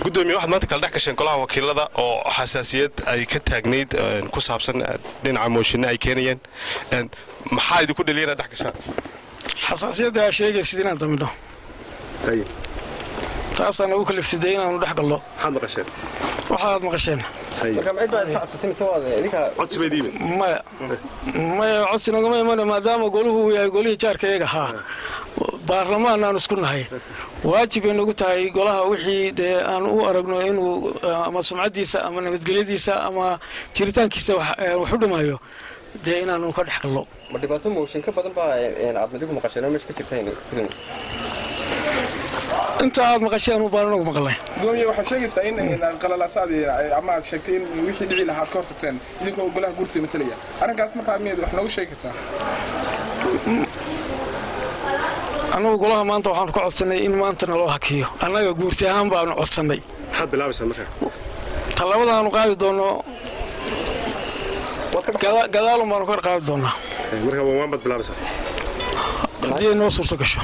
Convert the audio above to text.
Gudoomiye, waxaad maanta kala dhex gasheen golaha wakiilada oo xasaasiyad ay ka taagnayd ku saabsan dhinaca mooshinna ay keenayeen. Maxaa idinku dhaliya inaad dhex gashaan? Xasaasiyadda aa sheegaysid inaan damino, taasaa nagu kalifsiday inaanu dhex gallo. Maxaad maqasheen? Waxaad maqasheen. Codsi bay diibe? Maya, maya, codsi nagama imane. Maadaama goluhu uu yahay golihii jaarka iyaga ahaa, baarlamaan aan isku nahay, waajib bay nagu tahay golaha wixii dee aan u aragno inuu ama sumcaddiisa ama nabadgelyadiisa ama jiritaankiisa wax u dhimayo dee inaanu ka dhex gallo. Ma dhibaato mooshin ka badan baa aad midigu maqasheen oo meesha ka jirta? Inta aad maqasheen un baan anagu maqlay. Gudoomiye, waxaad sheegaysaa in qalalaasaad ama aad sheegtay in wixii dhici lahaa aad ka hortagteen idinkoo golaha guurtida matalaya. Arrinkaas markaa miyaad wax noogu sheegi kartaa? Annagu golaha maanta waxaanu ka codsannay in maanta naloo hakiyo. Annaga guurti ahaan baanu codsannay. Maxaad bilaabaysaa markaa? Tallaabada aanu qaadi doonno gadaalun baanu ka qaadi doonnaa. Marka waan baad bilaabaysaa? Haddii ay noo suurto gasho.